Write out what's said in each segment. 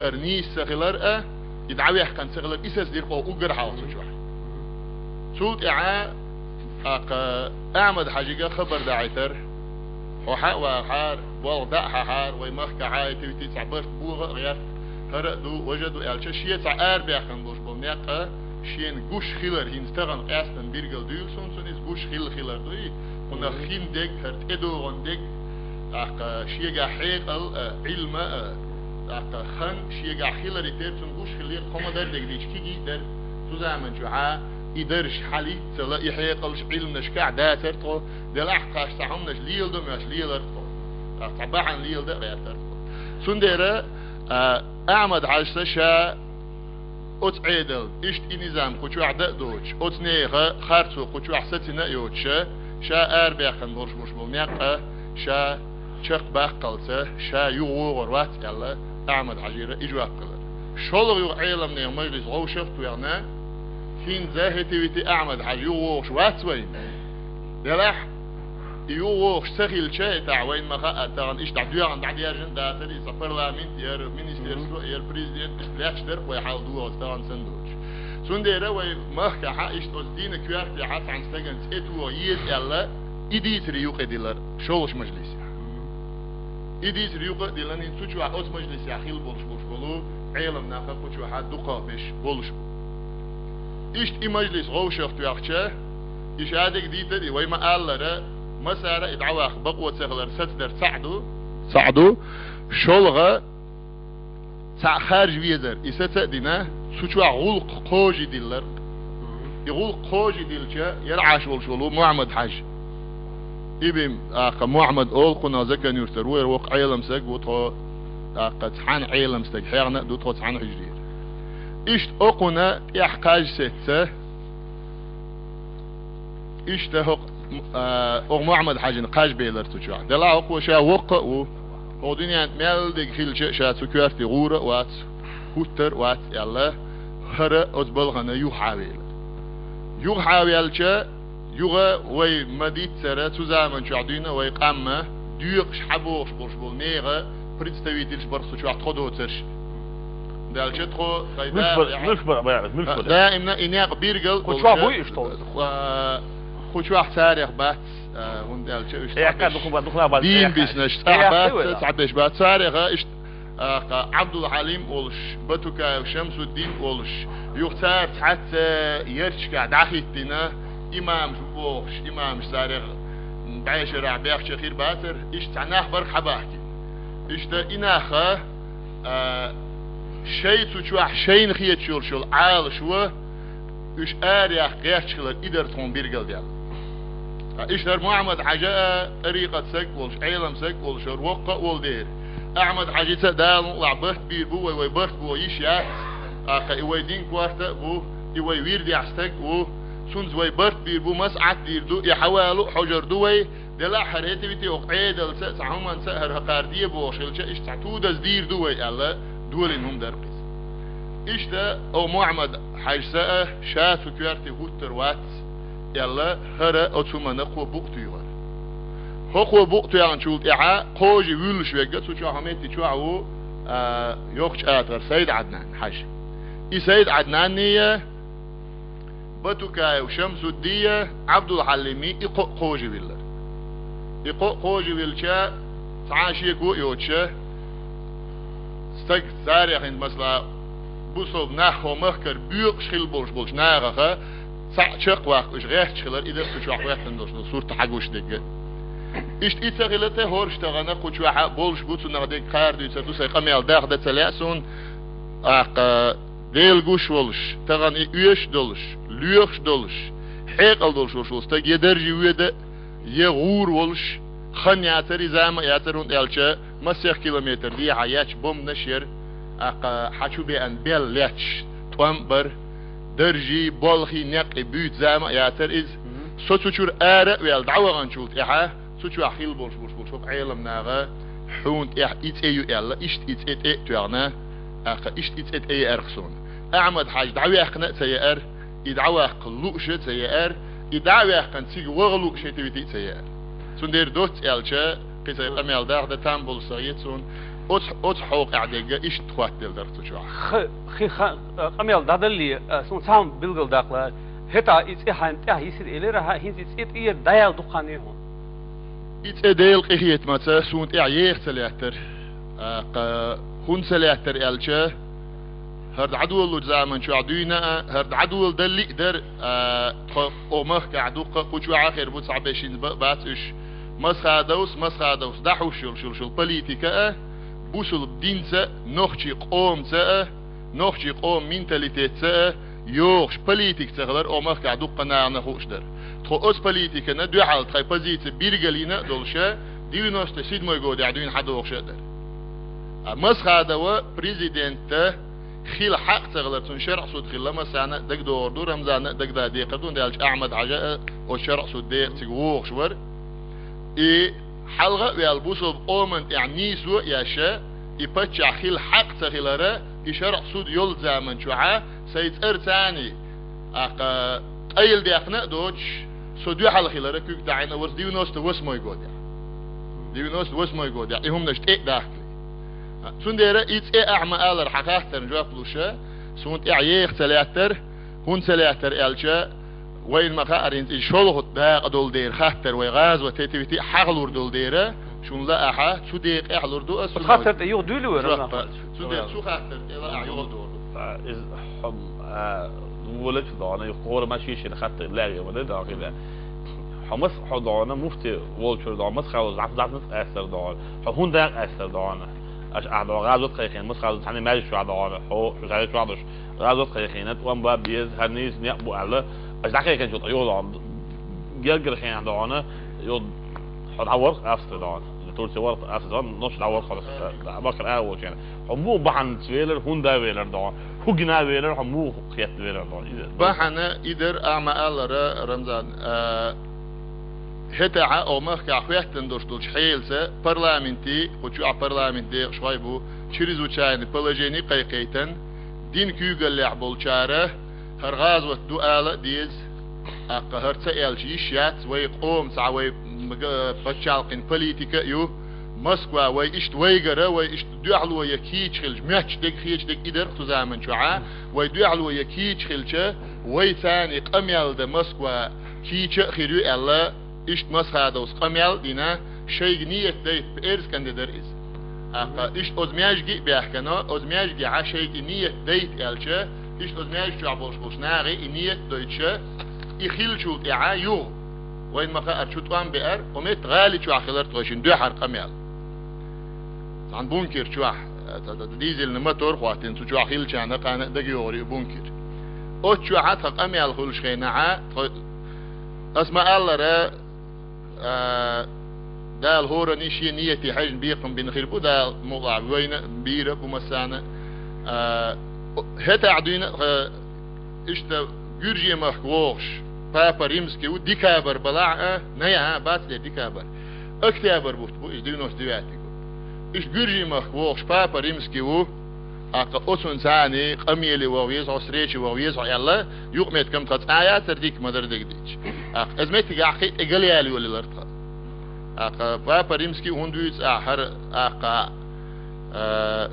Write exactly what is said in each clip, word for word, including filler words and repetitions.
Ар нийса ца хилар а, и дӀаваьккхина ца хилар, и саца дира-кх уггар хьалха цу чохь. Цул тӀаьхьа, тӀаккха, Ахьмад-Хьаьжига хабар даьхьийтар: «Хьо хьа а вахахьара, болх дӀа а хьахьара, вай махкахьа а, хӀета-вита а цхьа барт богӀа а гӀерта, хӀара а ду, важа а ду», — аьлча, шен цхьа арабаьккхина болуш болу некъ а, шена гуш хилар, хӀинца тахана къаьстина билгал дуьйла суна, цунна иза гуш хилла хилар ду и, кхунах хин дерг, хӀара тӀедогӀун дерг, тӀаккха шегахь хьекъал а, Ӏилма а, тӀаккха хан шегахь хиларе терра цунна гуш хилла, кхо ма-дарра дерг дийча кегий а дара. Цу заман чохьа и дарж хьалаьццала, и хьекъалш Ӏилманашкахь дацара тхо, делахь тхаьш цхьа хӀуманаш леладо моьттуш лелара тхо, тӀаккха цхьа бахьана леладан а гӀертара тхо. Цундела, а, Ахьмад-Хьаьжас ша оцу Ӏедална, иштта и низам кху чохь дан а доцуш, оцу нехан харцо кху чохь сацийна а йоцуш, ша арабаьккхина болуш болу некъ а ша чекхбаккхалца, ша юха вогӀур вац аьлла, Ахьмад-Хьаьжера и жоп хилира. ШолгӀа юха Ӏеламнехан мажлис вовшах а тоьхна, хӀинца хӀета-вита а Ахьмад-Хьаьжа юха вогӀуш вац вайна. Делахь, и юха вогӀуш ца хилча, и тӀаккха вайна ма хаьа, тахана иштта дӀадоьгӀна, дӀадаьржина дацара, иза парламент яра, министерство яра, президент, иштта лаьтташ дара-кх вай хьал догӀуш тахана санна доцуш. Цундела вай махкахьа иштта оцу дийнан коьртехьа цхьана стагана цӀе тоха еза аьлла, и дийцаре юкъа дилира шолгӀачу мажлисехь. И дийцаре юкъа а диллина, хӀинца цу чохь оцу мажлисехь хилла болуш болуш болу Ӏеламнах кху чохьа дукхагӀберш болуш бу. Иштта и мажлис вовшах тоьхча, и шадерг дийцар и, вай ма-аллара, массара а и дӀаваккха бакъо ца хилар сацадар цхьаъ ду, цхьаъ ду, шолгӀа цхьаъ харжа везар, и саца а дина, цу чохь гӀуллакх кхожий диллар. И гӀуллакх кхожий диллича, яра Ӏаш волуш волу Мухьаммад-Хьаьжа. Ибн, тӀаккха, Мухьаммад олу, кхунах Закан-Юьртара ву, яра воккха Ӏелам стаг ву тхо, тӀаккха цхьана Ӏелам стаг, хьехна а ду тхо цхьана хьуьжарера. Иштта окхунна тӀехь кхаж сецна, иштта хӀокху, а, окху Мухьаммад-Хьаьжина кхаж белира цу чохь. Делахь хӀокхо ша воккха а ву, хӀокху дуьненна мел дерг хилча а ша цу коьрте гӀур а вац, хӀуттур а вац аьлла, хӀара оцу балхана юххьа а велира. Юххьа а ваьлча, юха вай ма-дийццара, цу заман чохь дуьйна вай къам доькъуш хьабогӀуш болуш болу нехан представительш бара цу чохь тхо доцурш. Делахь тхо, хӀай, муьлш бара, даим, муьлш бара, бара, муьлш бара. Даимна и некъ билгал кху чохь болуш, буй иштта? А, кху чохь царех бац, а, хӀунда аьлча уьш, э, цхьаберш, дукха бац, дукха бац, дийна, э, биснарш, э, цхьаберш бац, э, цхьаберш бац, царех а иштта, а, кху Ӏабдул-Хьалим а волуш, Батукаев Шамсуддин а волуш, юха цара цхьацца ярташкахь дӀахӀиттина, имамаш ву бохуш, имамаш царех бӀешарахь бехча хир бацара, иштта цхьа нах бара хьабахкина. Иштта и нах, а, шайн цу чохь шайна хеташ йолуш йолу Ӏалашо, уьш араяха гӀерташ хилар, и дара тхуна билгалдаьлла. Ткъа иштта хӀара Мухьаммад-Хьаьжа а тӀарикъат стаг а волуш, Ӏелам стаг а волуш, хӀара воккха а волу дера, Ахьмад-Хьаьжица а Дала мукъалахь барт бийр бу вай, вай барт бохо йиш яц, тӀаккха и вай дин корта а бу, и вай вирдехь стаг а ву, цуьнца вай барт бийр бу, маслаӀат дийр ду, и хьавалу а хьожур ду вай, делахь хӀара хӀета-вита а окху Ӏедалца а, цхьа хӀуманца а хӀара хӀокхара де бохуш хилча, иштта цхьа тудаз дийр ду вай аьлла, долийна хӀума дара-кх иза. Иштта окху Мухьаммад-Хьаьжас а ша цу коьрте хӀуттур вац аьлла, хӀара оцу хӀуманна кхо букъ туьйхира. ХӀокхо букъ тоьхначул тӀаьхьа кхожий вуьллуш верг а цу чохь, хӀокху метте чохь ву, а, йоккхачу АтагӀара Сайд-Ӏаднан-Хьаьжа. И Сайд-Ӏаднанний, Батукаев Шамсуддий, Ӏабдул-Хьалимий, и кхоъ кхожий виллира. И кхоъ кхожий виллича, цхьа а шеко а йоцуша, стаг царех хӀинца, масала, бусалба нах хӀокху махкара боькъуш хилла болуш болчу нахаха цхьаъ чекхваккха уьш гӀерташ хилар, и дара цу чохь хӀоьттина долуш долу сурт хьагуш дерг а. Иштта и ца хилар те, хӀорш тахана кху чохь а болуш бу, цунах дерг кхара дуьйцур ду, сайн къамел дахда ца лаьа суна, тӀаккха Дела гуш волуш, тахана и оьшуш долуш, лоьхуш долуш, хьекъал долуш волуш волу стаг я даржий воьду, я гӀур волуш, хан яцара, и зама а яцара, хӀунда аьлча массех километр дехьа етташ бомбанаш яра, тӀаккха хьан чу беана бел летташ тӀом а бара, даржий, болхий, некъий буьйцу зама а яцара иза. Мгм. Со цу чуьра ара а ваьлла дӀаваханчул тӀаьхьа, цу чохь хилла болуш, болуш, болуш хӀокху Ӏеламнаха хьуна тӀехь и цӀе ю аьлла, иштта и цӀе тӀе а тоьхна, тӀаккха иштта и цӀе тӀеяьара-кх суна. Ахьмад-Хьаьжа дӀаваьккхина а ца яьара, и дӀаваккха лууш а ца яьара, и дӀа а ваьккхина цига ваха лууш хӀета-вита а ца яьара. Цундела доцца аьлча, кхин сайн къамел дахда, там болуш ца хета суна, Оц, оц хьокъехь дегга иштта хӀоттаделла дара цу чохь. Х-, хи-, ха-, къамел дӀадалле, а, суна цхьа хӀума билгалдаккхалаш. ХӀетахь и цӀе хьайна тӀехь йисира элира, хьа хӀинца и цӀе тӀера дӀаяла дукха хан ю хьуна. И цӀе Делан къинхетамца суна тӀехь еха ца лаьттара. А, кха, хӀунда ца лаьттара аьлча, хӀара дӀадолалучу заман чохь дуьйна а, хӀара дӀадоладалли а дара, а, тхо оха махкахь дуккха а кху чохь а хир бу, цхьаберш хӀинца бан а бац уьш. Масхадовс, Масхадовс дӀахьуш йолуш йолуш йолу политика а, бусулба динца а, нохчийн къомаца а, нохчийн къоман менталитетца а йогӀуш политика ца хилар оха махкахь дуккха нахана хууш дара. Тхо оцу политикана дуьхьал тхайн позици биргалийна а долуша, девяносто седьмой годехь дуьйна хьадогӀуша а дара. А Масхадова президента хила хьакъ ца хилар, цунна шарӀан суд хилла массарна а дагадогӀур ду, Рамзанна а дагадаа декхар ду, хӀунда аьлча Ахьмад-Хьажа а оцу шарӀан суд декъа цига вогӀуш вара. И хьалха а ваьлла бусулба къоман тӀехь нийсо а еш, и паччахь хила хьакъ ца хилара, и шарӀан суд йолу заман чохьа сайн цӀарца а, аккха, къайладаьккхина а доцуш, со дуьхьал хилара куьг даьӀна вара девяносто восьмой годехь. Девяносто восьмой годехь и хӀуманаш тӀе а дахкале. Цундела и цӀе ахьа ма-аллара хьан хаттарна жоп луша, суна тӀехь еха ца лаьттара, хӀунда ца лаьттара аьлча, вайна ма-хаъара хӀинца и шолгӀа дакъа долу дера хаттар вай гӀазот тетавити а хьахалур долу дера, шуна лаахьа, цу декъехь лур ду ас. Оцу хаттар тӀе юха дуьйлу вара, жоп, нах. Цундела цу хаттар тӀе лаахь юха дуьйлу. А, иза хьо, а, волачу дона, юха хӀора ма шишина хаттар лаьгӀе вара, дона хила. Хьо мас хьо дона, муфти волчуьра дона, мас хьо зӀаф-зӀафнас къаьстар дона. Хьо хӀунда къаьстар дона? Аша ахь дона гӀазот кхайкхина, мас хьо цхьана маьждиг чохь дона, хьо шу шаьлта чохь долуш, гӀазот кхайкхина, тӀом бан беза, хӀара нийса некъ бу аьлла, аша дӀакхайкхинчул тӀе юха дона. Гергара хенахь дона, юха хьо дӀаварх Австри дона. Турция варх Австри дона, нуш дӀаварх хьо, Бакар а волчу хенахь. Хьо муха бахьанца велар, хӀунда велар дона? ХӀун гина велар, хьо муха хетта велар дона? Иза. Бахьана и дара, ахьа ма-аллара, Рамзан, а, хӀетахьа оха махкахь хӀоьттина долуш долчу хьелаца парламенте, кху чохь парламент декъашхой бу, чрезвычайное положение кхайкхийтина, дин куьйгаллехь болчара, хӀара гӀазот ду ала а деза, аккха хӀара ца аьлча йиш яц, вай къоман цхьа вай м-, га-, пачхьалкхан политика а ю, Москва вай иштта вайгара, вай иштта дуьхьало я кийча хилча, моьттуш дерг, хеташ дерг и дара-кх цу заман чохьа, вай дуьхьало я кийча хилча, вай царна къамел дан Москва кийча а хир ю аьлла, иштта Масхадовс къамел а дина, шайга ниет дайта, пӀерскан де дара иза. Аккха, иштта оцу маьжге а баьхкина, оцу маьжгехьа шайга и ниет дайта аьлча, иштта оцу маьжга чохь болуш болчу нахе и ниет дойтуша, и хиллачул тӀаьхьа юха. Вайна ма-хаъара чу тӀом беара, кху метта гӀали чохь хилар тхойшинна дуьхьара къамел. Цхьана бункер чохь, ца, ца, дизельный мотор хӀоттийна, цу чохь хиллачарна къана а дагайогӀур ю бункер. Оцу чохьа тхан къамел хуьлуш хенахьа, тхо, ас ма-аллара, а, Дала хӀоранна шен нийяте хьаьжна бекхам бина хир бу, Дала мукъалахь вайна а бийр а бу массарна а. А, хӀетахь дуьйна а, иштта Гуьржийн махка вогӀуш, Папа Римский ву, декабрь балахь а, най а, бац де декабрь. Октябрь бутт бу иза, девяносто девятый год. Иштта Гуьржийн махка вогӀуш Папа Римский ву, аккха оцунна царна къамеле ваха веза хьо, встрече ваха веза хьо аьлла, юкъаметтиган тхан цкъа а яцара дика ма дара дагадеъча. Аккха, иза меттигахь кхин а тӀе галъяла йолаелар тхан. Аккха, Папа Римский хӀунда вуьйцу ахь хӀара, аккха, а,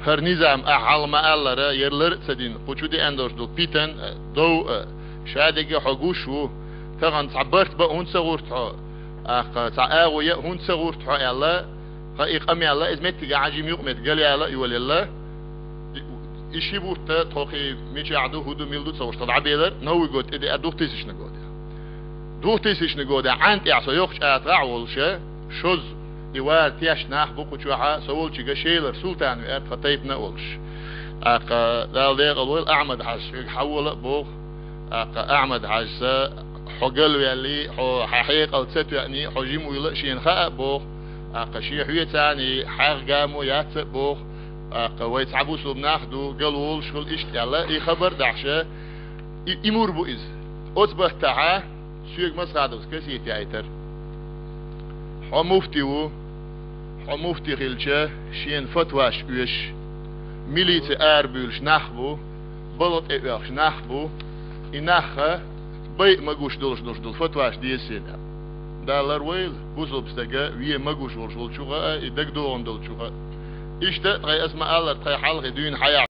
хӀара низам ахь хьалха ма-аллара, яра лар а ца дина, кху чу деана долуш долу питан а, дов а, ша дерриге а хьо гуш ву, тахана цхьа барт бан а хӀунда ца гӀурта хьо, аккха, цхьа агӀо ян а хӀунда ца гӀурта хьо аьлла, Ткъа и къамел а иза меттигахь жима юкъаметтиг галъяла а йолаелла. И, и ши бутт тхо кхин мичахь ду, хӀун ду, мила ду ца хууш тхо дӀабелар, Новый год тӀедеа двухтысячный годехь. Двухтысячный годехь Ӏан тӀехь со йоккхачу АтагӀахь а волуша, шозза и вара тешна нах бу кху чохьа, со волчига Шелара Султан веара тхан тайпана а волуш. ТӀаккха Дала декъал войла, Ахьмад-Хьаьжа соьга хьавола а боху. ТӀаккха Ахьмад-Хьаьжас, хьо галваьллий, хьо хьан хьекъал ца тоьъний, хьо жима вуйла а шена хаьа а боху. ТӀаккха шен хьоьца а, хьагӀ гамо яц а боху. ТӀаккха вай цхьа бусулба нах ду, галволуш хуьлу иштта аьлла, и хабар а дахьаша, и, и мур бу иза. Оцу баттахьа соьга Масхадовс кассета яйтара. Хьо муфти ву, хьо муфти хилча, шена фатваш оьшуш, милице арабуьйлуш нах бу, балха тӀе оьхуш нах бу, и нахха байа магуш долуш долуш долу фатваш деза шена. Дала ларвойла, бусулба стага вен магуш волуш волчуха а, и дагадогӀун долчуха а. Иштта тхай ас ма-аллара, тхай хьалхе дуьйна хьаяхь.